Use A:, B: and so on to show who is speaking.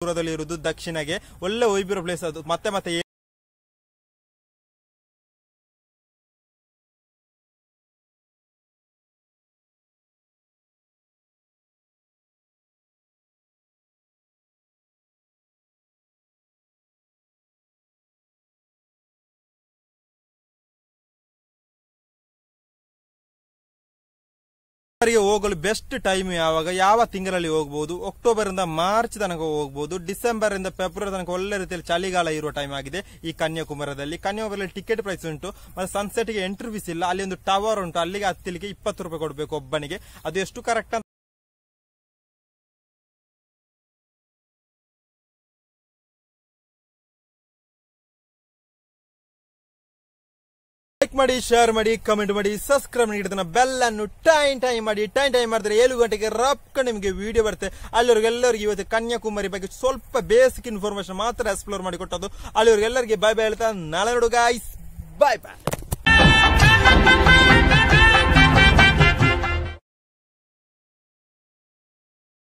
A: ದೂರದಲ್ಲಿ ಇರುವುದು ದಕ್ಷಿಣಗೆ ಒಳ್ಳೆ ಒಯ್ಬಿರೋ ಪ್ಲೇಸ್ ಅದು. ಮತ್ತೆ ಮತ್ತೆ ಹೋಗಲು ಬೆಸ್ಟ್ ಟೈಮ್ ಯಾವಾಗ, ಯಾವ ತಿಂಗಳಲ್ಲಿ ಹೋಗಬಹುದು? ಅಕ್ಟೋಬರ್ ಇಂದ ಮಾರ್ಚ್ ತನಕ ಹೋಗಬಹುದು, ಡಿಸೆಂಬರ್ ಇಂದ ಫೆಬ್ರವರಿ ತನಕ ಒಳ್ಳೆ ರೀತಿಯಲ್ಲಿ ಚಳಿಗಾಲ ಇರುವ ಟೈಮ್ ಆಗಿದೆ ಈ ಕನ್ಯಾಕುಮಾರದಲ್ಲಿ. ಕನ್ಯಾಕುಮಾರಿಯಲ್ಲಿ ಟಿಕೆಟ್ ಪ್ರೈಸ್ ಉಂಟು, ಮತ್ತೆ ಸನ್ಸೆಟ್ ಗೆ ಎಂಟ್ರಿ ಫೀಸ್ ಇಲ್ಲ. ಅಲ್ಲಿ ಒಂದು ಟವರ್ ಉಂಟು, ಅಲ್ಲಿಗೆ ಹತ್ತಲಿಕ್ಕೆ 20 ರೂಪಾಯಿ ಕೊಡಬೇಕು ಒಬ್ಬನಿಗೆ. ಅದು ಎಷ್ಟು ಕರೆಕ್ಟ್ ಅಂತ ಲೈಕ್ ಮಾಡಿ, ಶೇರ್ ಮಾಡಿ, ಕಮೆಂಟ್ ಮಾಡಿ, ಸಬ್ಸ್ಕ್ರೈಬ್ ಮಾಡಿ, ಬೆಲ್ ಅನ್ನು ಟೈಮ್ ಟೈಮ್ ಮಾಡಿ. ಟೈಮ್ ಟೈಮ್ ಮಾಡಿದ್ರೆ 7 ಗಂಟೆಗೆ ರಪ್ಕ ನಿಮಗೆ ವಿಡಿಯೋ ಬರುತ್ತೆ. ಅಲ್ಲಿವರೆಗೆ ಎಲ್ಲರಿಗೂ ಇವತ್ತು ಕನ್ಯಾಕುಮಾರಿ ಬಗ್ಗೆ ಸ್ವಲ್ಪ ಬೇಸಿಕ್ ಇನ್ಫಾರ್ಮೇಶನ್ ಮಾತ್ರ ಎಕ್ಸ್ಪ್ಲೋರ್ ಮಾಡಿ ಕೊಟ್ಟದ್ದು. ಅಲ್ಲಿವರೆಗೆ ಎಲ್ಲರಿಗೆ ಬಾಯ್ ಬಾಯ್ ಹೇಳ್ತಾ ನಾಳೆ ನೋಡು ಗಾಯ್ಸ್, ಬಾಯ್ ಬಾಯ್.